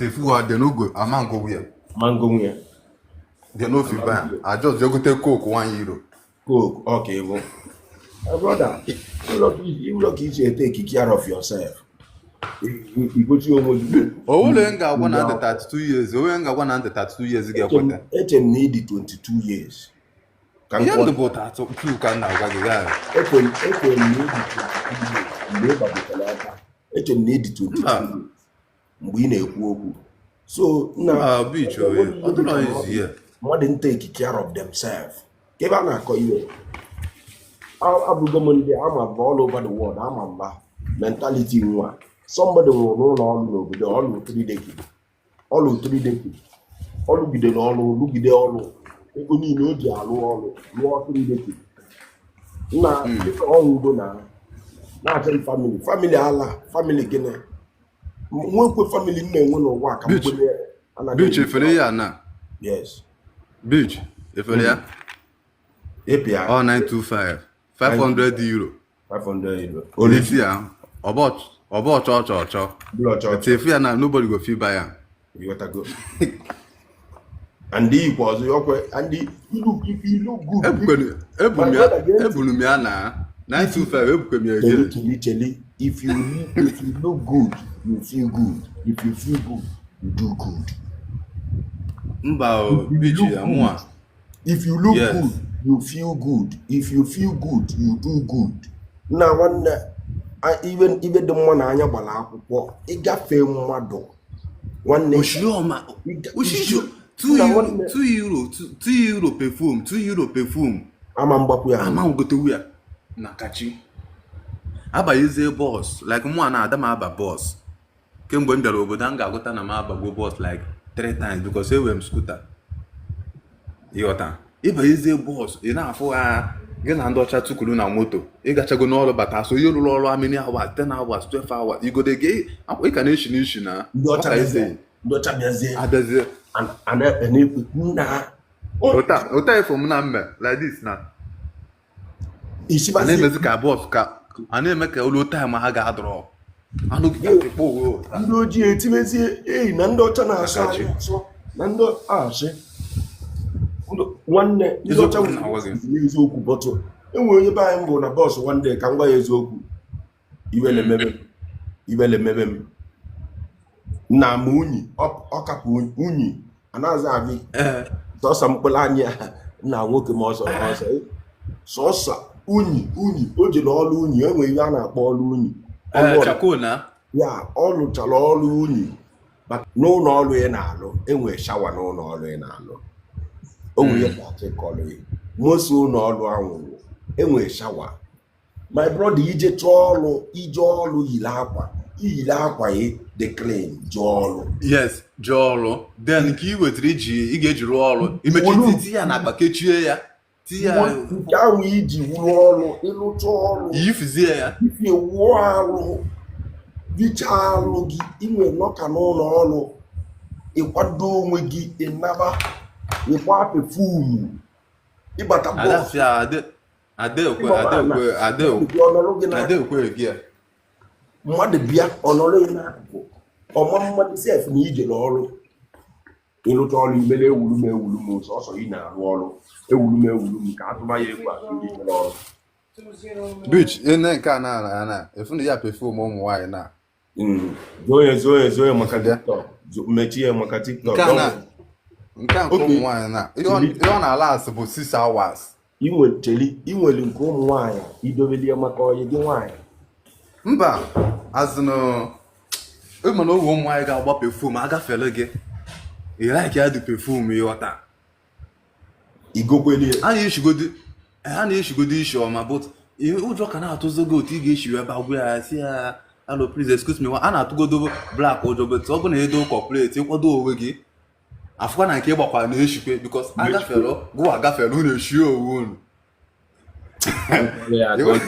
If you are, they no go, a man go where? Mango nwe. They no fit buy am. I just go take Coke €1. Coke, okay, bụ. My brother, ụlọ ka iji take care of yourself. Igochi onwe gị. Onwere m ga-agwa na ndị 32 years, onwe m ga-agwa na ndị 32 years ga-ekweta. Eche m na ị dị 22 years. Ka m Ihe kwuo. ndụ bụ 32 ka m na-agwa gị gaa. Ekwe m na ị dị 22 years mgbe ị gbagotere aka. Eche m na ị dị 22 Mba. years mgbe ị na-ekwu okwu. So na Mba, bitch, oye. Ọ dịrọ easy here. mmadụ take care of themselves. Ka ebe a na-akọ ihe. Abụgo m ndị ama m all over the world, ama mba mentality nwa. Somebody nwụrụ n'ụlọ ọrụ n'obodo, ọlụ 3 decades, ọlụ 3 decades, ọ lụgidere ọrụ, lụgide ọrụ, ego niile o ji alụ ọrụ lụọ 3 decades nna dịka ọnwụgo na na-achọ family, family ala, family gịnị, nwekwe family m na-enwe n'ụwa ka Bitch. mgbele anaghị. Bitch, efere ya na. Yes. Bitch, efere ya. Ịpịa. Ọ 925, €500. €500. Olisi ya, ọbọ ọchọ ọchọ ọchọ. Bụrụ ọchọ. But if ya na nobody go fit buy am. Ịghọtago? And ikwa ọzọ ọkwe and you look, if you look good. Ebukwenu, ebu m My ya, brother, gee ntị. ebulu m ya na 925, ebukwe m ya Cheli, again. cheli, cheli. If you look good, you feel good. If you feel good, you do good. Mba o, bitch, ya mụa. If you look Yes. good, you feel good. If you feel good, you do good. Na nwanne, ibe dị mma na anya gbara akwụkwọ, ịgafe mmadụ, nwanne. Oshioma, Oshisho, 2 Na euro, nwanne. €2, €2 perfume, €2 perfume. Ama mgbapụ ya. Ama ngotewu ya na kachi. Abanyezie bus, like mụ na ada m aba bus. Kemgbe m bịara obodo a, m ga-agụta na m abago bus like three times because enwere m scooter. Ịghọta? Ịbanyezie bus, ị na-afụ ha, gị na ndị ọcha tukuru na moto, ịgachago n'ọrụ bata, so ihe rụrụ ọrụ how many hours, 10 hours, 12 hours, igode gị ị ka na-eshi n'ishi na. Ndị ọcha What are you bịazie. saying? Ndị ọcha bịazie. Abịazie. A na-ekwu nna. Ụta ụta ifo m na mme like this na a Isibazie. Na-emezi ka bus ka a na-eme ka olu time ha ga-adọrọ anụ gị ga-ekpo onwe ụta. Ndị ojii etimezie eyi na ndị ọcha na-asọ Akachi. anyị asọ na ndị asị nwanne ndị ọcha. Eziokwu na-agwa gị. Nwere eziokwu bọtụ enwere onye be anyị mbụ na bus one day, ka m gwa ya eziokwu, iwele mebe m, iwele mebe m na ma unyi ọ kapụ unyi a na-aza abị. Sọsọ mkpụrụ anya nna nwoke ma ọsọ ọsọ sọsọ unyi, unyi o jere ọrụ unyi, enwere ihe a na-akpọ ọrụ unyi. Ọrụ Charcoal na. Ya ọ lụchara ọrụ unyi n'ụlọ ọrụ ị na-alụ, enwere shower n'ụlọ ọrụ ị na-alụ, o nwere ihe na-achọ ịkọrọ ya mosi ụlọ ọrụ ahụ enwere shower. My brother, ije chọọ ọrụ, ije ọrụ, yiri akwa, iyiri akwa ya dị clean jụọ ọrụ. Yes, jee ọrụ, then nke ị wetara iji ị ga-eji rụọ ọrụ imechi tinye ya n'akpa, kechie ya, tinye ya. Nke ahụ iji wụrụ ọrụ, ịlụcha ọrụ, Yifuzie ya. Ife wụọ arụ, richaa alụ gị, inwe nọka n'ụlọ ọrụ, ịkwado onwe gị, ịnaba, ịgba perfume, ịbata bus. Adafia ade adekwe adekwe adekwe. Bịa ọnọrọ gị n'akụkụ. Adekwe gị ya. Mmadụ bịa ọnọrọ gị n'akụkụ, ọma mmadụ sef na ijere ọrụ, ịlụcha ọrụ, imere ewuru m, ewuru m sọsọ ị na-arụ ọrụ, ewuru m, ewuru m ka atụba ya egwu atụ ndị jere ọrụ. Bitch, ene nke a na na na efu na ya perfume ụmụ nwaanyị na. Zoo ya, zoo ya, zoo ya maka TikTok. Mechie ya maka TikTok. Nke a na nke a nke Okay. ụmụ nwaanyị na ihe ọ na-ala asị bụ 6 hours. Inwe cheli, inwere nke ụmụ nwaanyị idobelie maka ọyị gị nwaanyị? Mba, azụnụ ịma na oge ụmụ nwaanyị ga-agba perfume agafere gị, ị like ya dị perfume, ịghọta? Igokwelie. A na-eshigodi isi ọma, but ihe ụjọ ka na-atụzi gị otu ị ga-esi wee bagwa ya, si ya, "Hello, please excuse me." A na-atụgodo black ụjọ, but ọ bụ na edo corporate ịkwado onwe gị, afụkwa na nke ịgbakwa na-eshikwe because agafere gụwa, agafere unu eshi onwe unu. Ya ka o ji.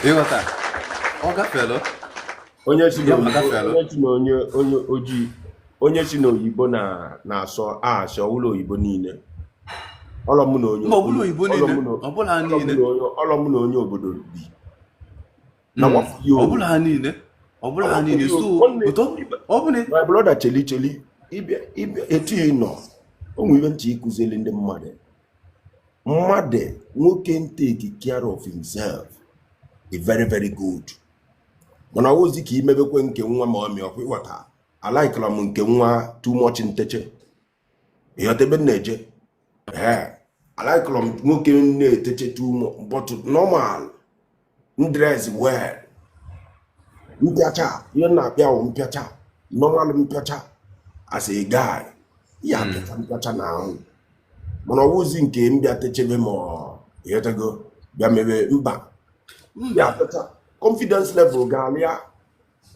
Ịghọta? Ọ gafere. Onye si na Ya oyibo agafere. Onye si na onye ojii, onye si na oyibo na na-asọ asị ọwụla oyibo niile, ọlọ mụ na onye Mba, ọbụla oyibo niile, ọlọ mụ na- ọbụla ha ọlọ mụ niile. na onye, ọlọ mụ na onye obodo bi na wafu ya o. Ọbụla ha niile, Ọ bụrụ ha niile so Nwanne, but ọ bụ na my brother, cheli cheli, ịbịa ịbịa etu ị nọ, o nwere ibe ntị ịkụzili ndị mmadụ. Mmadụ nwoke take care of himself is very very good, mana ozi ka imebekwe nke nwa ma ọmị ọkwa ịghọta alaikala m nke nwa too much nteche, ịghọta ebe m na-eje. Ee, alaikala m nwoke na-eteche too much, but normal dress well, mpịacha ihe m na-apịa wụ mpịacha, normal mpịacha as a guy ya apịacha mpịacha na ahụ, mana ọ wụzi nke m bịa techebe ma ọ ịghọtago bịa mebe mba ya apịacha. Confidence level ga-alị ya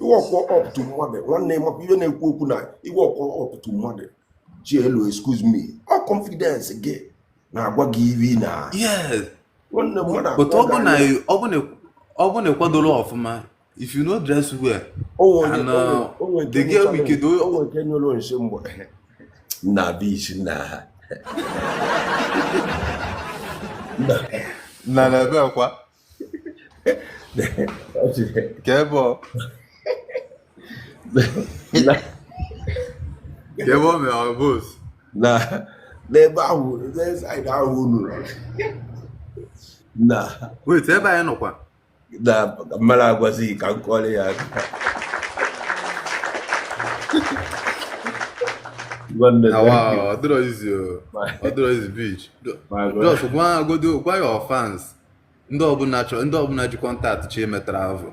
iwọkwọ up to mmadụ. Nwanne, makwa ihe na-ekwu okwu na iwọkwọ up to mmadụ chi elu, excuse me, ọ confidence gị na-agwa gị iri na Yes. nwanne mmadụ But akpọ ọ bụ gị na anya. ọ bụ na ịkwadoro ọfụma, if you no dress well onwe and onwe nke the girl wicked o. Onwe nke nyụrụ nsị mgbe na beach na ha. Na ebe kwa ka ebe ọ ka ebe ọ mere ọ bos Na n'ebe ahụ, n'ebe side ahụ unu nọ na Wait, ebe anyị nọkwa? Na mmadụ agwazighị ka m kọrọ ya aka. Nwanne, Na thank you. Wow, ọ dịrọ easy o. Ọ dịrọ easy, beach. My brother. Just gwa godo, gwa your fans, ndị ọbụla chọrọ, ndị ọbụla ji contact chi eme travel,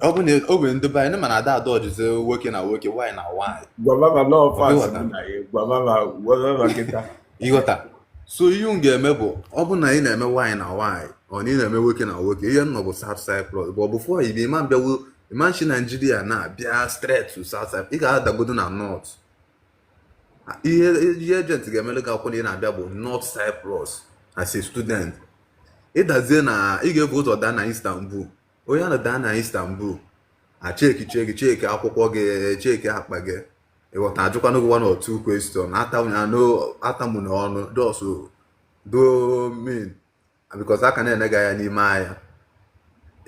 ọ bụ na o nwere ndị be anyị mana ada ada ọjụzi nwoke na nwoke, nwaanyị na nwaanyị. Gwa mama na Ọ fans ịghọta? m na ya, gwa mama, gwa mama kịta. Ịghọta? So ihe m ga-eme bụ, ọ bụ na ị na-eme nwaanyị na nwaanyị, ọ na ị na-eme nwoke na nwoke, ihe m nọ bụ South Cyprus bụ ọ bụ fọ ibe ịma mbịawo ịma nchi Naijiria na-abịa straight to South Cyprus, ị ga-adagodo na North. Ihe agent ga-emere gị akwụkwọ na ị na-abịa bụ North Cyprus as a student. Ịdazie na ị ga-ebu ụzọ daa na Istanbul. Onye a na-daa na Istanbul, a cheki cheki cheki akwụkwọ gị, cheki akpa gị, ịghọta? Ajụkwanụ gị one or two question, atamu na ọnụ, just do mean because aka na-ene gị anya n'ime anya.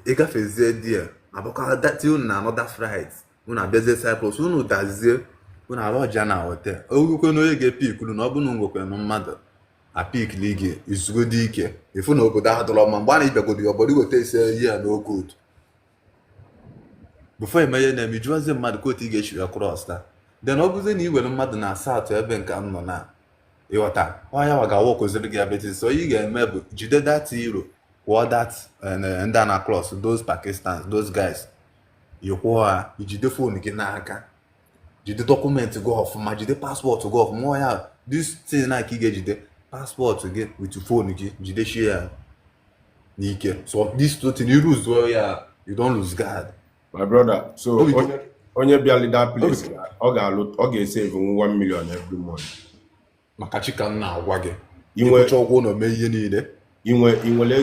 Ịgafezie die abụkwa dati unu na another flight, unu abịazie Cyprus, unu dazie, unu arọja na hotel ogwukwe na onye ga-epik unu na ọ bụ na nwekwanụ mmadụ apikili gị izugodi ike ịfụ na obodo ahụ dọrọ mma. Mgbe a na-ịbịagodo ya obodo iweta ise ihe na good before eme ihe na-eme, ijuwazie mmadụ ka otu ị ga-esi wee cross ta. Then ọ bụzie na ị were mmadụ na south ebe nke m nọ na, ịghọta, ọ ya wa ga-awọkụziri gị ebe. So ị ga-eme bụ jide that euro, kwụọ that ndị a na cross, those Pakistans, those guys, ị kwụọ ha, ijide phone gị n'aka, jide document gị ọfụma, jide passport gị ọfụma. Ọ ya this thing na ka ị ga-ejide passport gị with phone gị, jidechie ya n'ike. So this two thing, you lose ya, you don lose guard. My brother, so Obi- onye bịali that place, ọ ga-alụ, ọ ga-esave 1 million every month. Maka chi ka m na-agwa gị. Inwe ịkwụcha ụgwọ ụlọ, mee ihe niile. Inwe nwere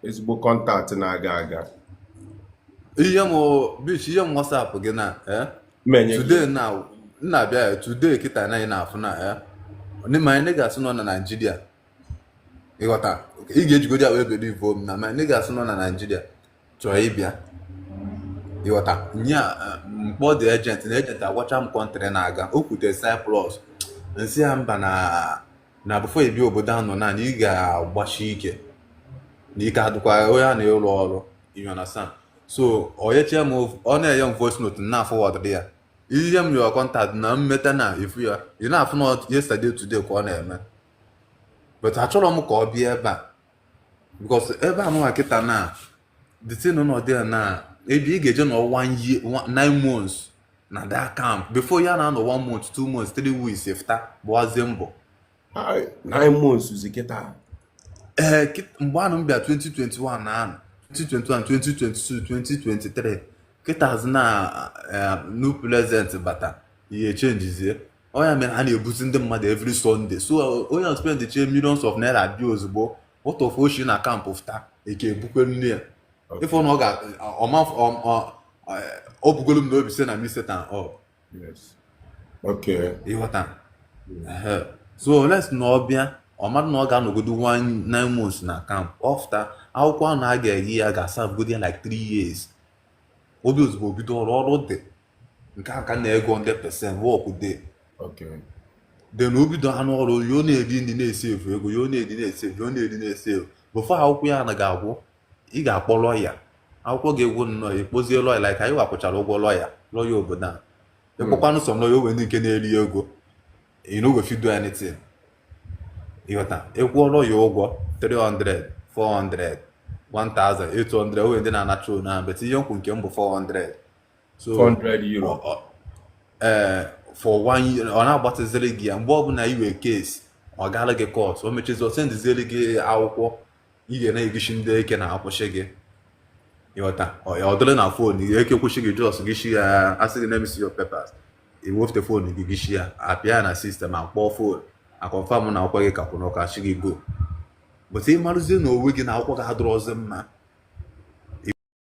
ezigbo contact na-aga aga. Ihe m bitch, ihe m WhatsApp gị na eh? Mmenye gị. Today na m na-abịa ya today kịta na ị na-afụ na eh? Ndị ma anyị ga-asị nọ na Naijiria, ịghọta? Ị ga-ejigodi ya wee believe m na ma anyị ga-asị nọ na Naijiria chọrọ ịbịa, ịghọta? Nya mkpọ dị agent na agent agwacha m country na-aga, o kwute Cyprus, nsị ya mba, na before ịbịa obodo ahụ nọ na ị ga-agbachi ike na ike adịkwa onye a na-ịrụ ọrụ, you understand? So onyeche m, ọ na-enye m voice note na forward ya ihe m yọrọ contact na mmeta na ifu ya, ị na-afụ na yesterday today ka ọ na-eme. But achọrọ m ka ọ bịa ebe a because ebe a nụwa kịta na the thing nọ there na ebe ị ga-eje nọ one year, 9 months na that camp before ya na-anọ 1 month, 2 months, 3 weeks fta gbawazie mbọ. Ai, 9 months zi kịta. Ee, mgbe anụ m bịa 2021 na anụ 2021, 2022, 2023 kịtazi na new president bata, ihe changezie. Ọ ya mere a na-ebuzi ndị mmadụ every Sunday. So onye ahụ spend che millions of naira bịa, ozugbo what of oshi na camp fta eke ebukwe nne ya. Ịfụ na ọ ga ọma ọ bugolu m n'obi sị na mi set am up. Yes. Okay. Ịghọta? Ehe. So let's na ọ bịa, ọ mmadụ na ọ ga-anọgodo 1 9 months na camp, after akwụkwọ ahụ a ga-eyi ya ga-asavgodi ya like 3 years. Obi ozugbo bido ọrụ, ọrụ dị nke a ka na-ego 100% work dey. Then o bido anụ ọrụ ya, ọ na-eri nri, na-esi efu ego ya, ọ na-eri, na-esi efu, ọ na-eri, na-esi efu. Before akwụkwọ ya anaghị agwụ, ị ga-akpọ lọya. Akwụkwọ ga-egwu nnọọ, ịkpọzie lọya, like anyị wakwụchara ụgwọ lọya, lọya obodo a. Ịkpọkwanụ sọm lọya, o nwere ndị nke na-eri ego, you no go fit do anything. Ịghọta? Ịkwụọ lọya ụgwọ 300, 400, 1800, o nwere ndị na-anacha onu ahụ, but ihe nkwụ nke m bụ 400. So €400. Ee, for one year ọ na-agbatịziri gị ya. Mgbe ọbụla i wee case, ọ gaala gị court, o mechizi, o sendiziere gị akwụkwọ ị ga na-egishi ndị eke na-akwụsị gị. Ịghọta? Ọ dịrị na phone eke kwụsị gị, just gị shi ya, asị gị, "Let me see your papers." Iwefute phone gị, gị ya, apịa ya na system, akpọọ phone, a confirm na akwụkwọ gị ka kwụ n'ọka, achị gị go. But ị marụzie na onwe gị na akwụkwọ gị adịrọzi mma.